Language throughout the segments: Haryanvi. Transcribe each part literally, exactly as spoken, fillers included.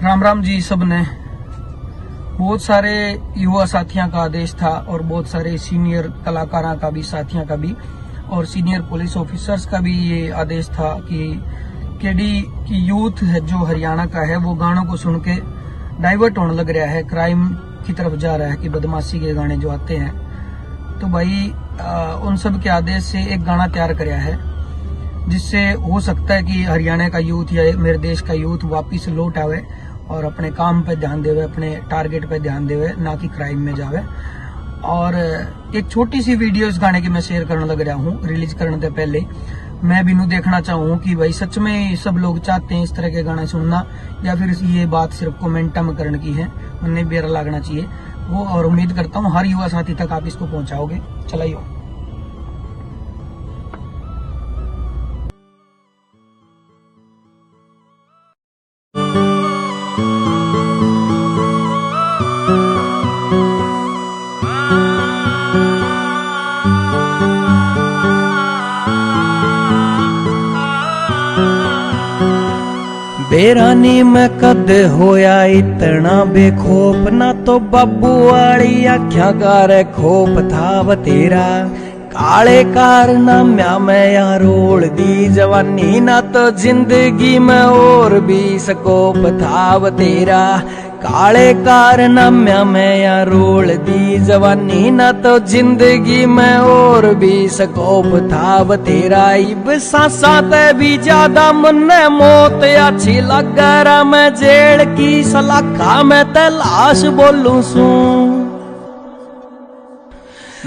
राम राम जी सब ने। बहुत सारे युवा साथियों का आदेश था और बहुत सारे सीनियर कलाकारों का भी, साथियों का भी, और सीनियर पुलिस ऑफिसर्स का भी ये आदेश था कि केडी की यूथ है जो हरियाणा का है, वो गानों को सुन के डाइवर्ट होने लग रहा है, क्राइम की तरफ जा रहा है, कि बदमाशी के गाने जो आते हैं। तो भाई, अ, उन सब के आदेश से एक गाना तैयार करया है, जिससे हो सकता है कि हरियाणा का यूथ या मेरे देश का यूथ वापस लौट आवे और अपने काम पे ध्यान देवे, अपने टारगेट पे ध्यान देवे, ना कि क्राइम में जावे। और एक छोटी सी वीडियो इस गाने की मैं शेयर करने लग रहा हूँ रिलीज करने से पहले। मैं भी नू देखना चाहूँ कि भाई, सच में सब लोग चाहते हैं इस तरह के गाने सुनना, या फिर ये बात सिर्फ कमेंटा में करने की है, उन्हें बेरा लागना चाहिए वो। और उम्मीद करता हूँ हर युवा साथी तक आप इसको पहुंचाओगे। चलाइयो। बेरानी में कद होया इतना बेखौफ, ना तो बाबू वाली आख्या गारे खौफ था बतेरा। काले कारनाम्या में या रोल दी जवानी, ना तो जिंदगी में और भी स्कोप था बतेरा। काले कारनाम्या में या रोल दी जवानी, ना तो जिंदगी में और भी स्कोप था बतेरा। इब सांसा ते भी ज्यादा मन्ने मौत अच्छी लग रहा। मैं जेल की सलाखा में ते लाश बोलूं सूं।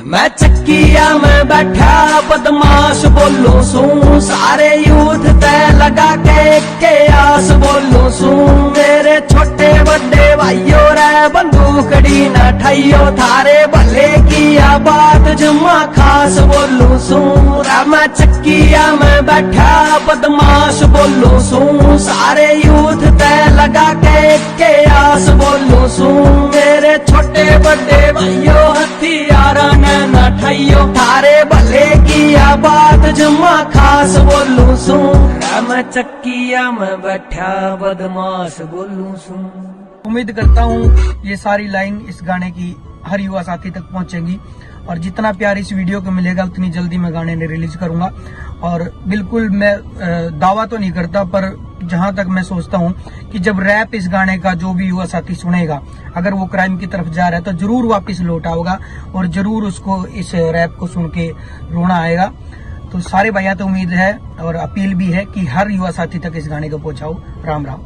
मैं चक्किया में बैठा बदमाश बोलूं सूं, सारे यूथ ते लगा के के आस बोलूं सूं। मेरे छोटे बड़े भाइयों रे, बंदूकड़ी ना ठाइयो, थारे भले की या बात जम्मा खास बोलूं सूं। रे मैं चक्किया में बैठा बदमाश बोलूं सूं, सारे यूथ ते लगा के के आस बोलूं सूं। मेरे छोटे बड़े भाइयों, हथियारा ने ना ठाइयो, थारे भले की या बात जम्मा खास बोलूं सूं। रे मैं चक्किया में बैठा बदमाश बोलूं सूं। उम्मीद करता हूँ ये सारी लाइन इस गाने की हर युवा साथी तक पहुंचेंगी और जितना प्यार इस वीडियो को मिलेगा, उतनी जल्दी मैं गाने ने रिलीज करूंगा। और बिल्कुल मैं, अ, दावा तो नहीं करता, पर जहां तक मैं सोचता हूं कि जब रैप इस गाने का जो भी युवा साथी सुनेगा, अगर वो क्राइम की तरफ जा रहा है, तो जरूर वापस लौट आओगा और जरूर उसको इस रैप को सुन के रोना आएगा। तो सारे भाइयों से उम्मीद है और अपील भी है कि हर युवा साथी तक इस गाने को पहुंचाओ। राम राम।